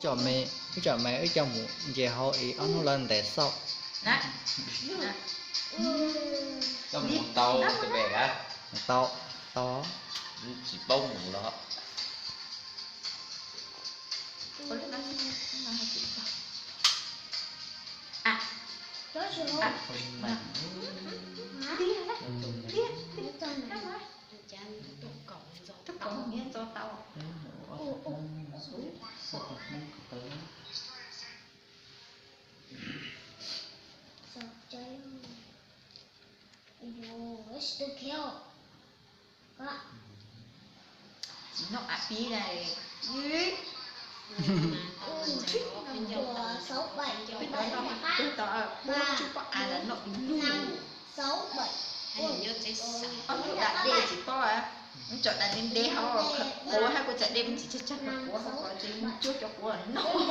Wb tsom me, wb tsom me, wb coj mus nce hauv es ob hnub lawv ntes xauj. Coj mus tau tus pem a. Tau, tau. Tsis paub mus los. Tsis noj av pib na. Peb tau, peb tau, peb tsis pom av los noj du lug. Ob tug da dej tsis paub, tsom da ntev ntev hauv, kuav hab kuv txhais dej me ntsis tsag tsag kuav hauv, kuav tseem cuab cov kuav noj.